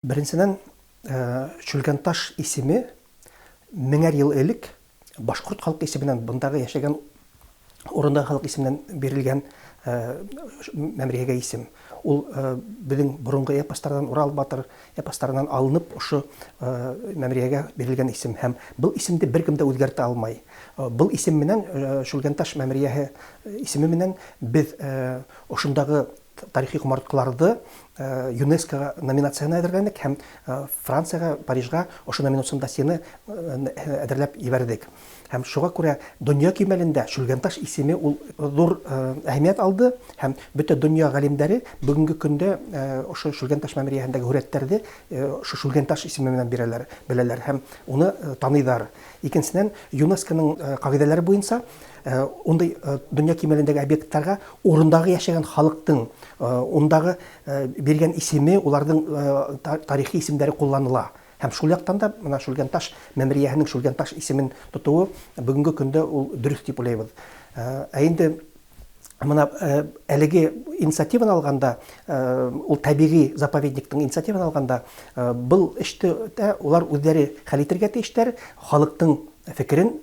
Беренсенән, Шүлгәнташ исеме меңәр йыл элек башҡорт халҡы исеменән, бындағы йәшәгән урындағы халыҡ исеменән бирелгән мәмерйәгә исем. Ул беҙҙең боронғо эпостарҙан, Урал батыр эпостарынан алынып, ошо мәмерйәгә бирелгән исем. Һәм был исемде бер кем дә үҙгәртә алмай. Был исем менән, Шүлгәнташ мәмерйәһе исеме менән беҙ ошондағы тарихи ҡомартҡыларҙы ЮНЕСКОға номинацияһына әҙерләнек һәм Францияға, Парижға ошо номинацион досьены әҙерләп ебәрҙек. Һәм шуға күрә донъя кимәлендә Шүлгәнташ исеме ул ҙур әһәмиәт алды, һәм бөтә донъя ғалимдәре бөгөнгө көндә ошо Шүлгәнташ мәмерйәһендәге һүрәттәрҙе ошо Шүлгәнташ исеме менән бирәләр, беләләр һәм уны таныйҙар. Икенсенән, ЮНЕСКОның ҡағиҙәләре буйынса ундай донъя кимәлендәге объекттарға урындағы йәшәгән халыҡтың ундағы биргән исеме, уларҙың тарихи исемдәре ҡулланыла. Һәм шул яҡтан да бына Шүлгәнташ мәмерйәһенең Шүлгәнташ исемен тотоуы бөгөнгө көндә ул дөрөҫ тип уйлайбыҙ. Ә инде бына әлеге инициативаны алғанда, ул тәбиғи заповедниктың инициативаны алғанда, был эште тә улар үҙҙәре хәл итергә тейештәр, халыҡтың фекерен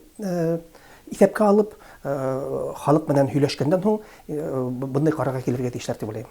иҫәпкә алып, халыҡ менән һөйләшкәндән һуң бындай ҡарарға килергә тейештәр тип уйлайым.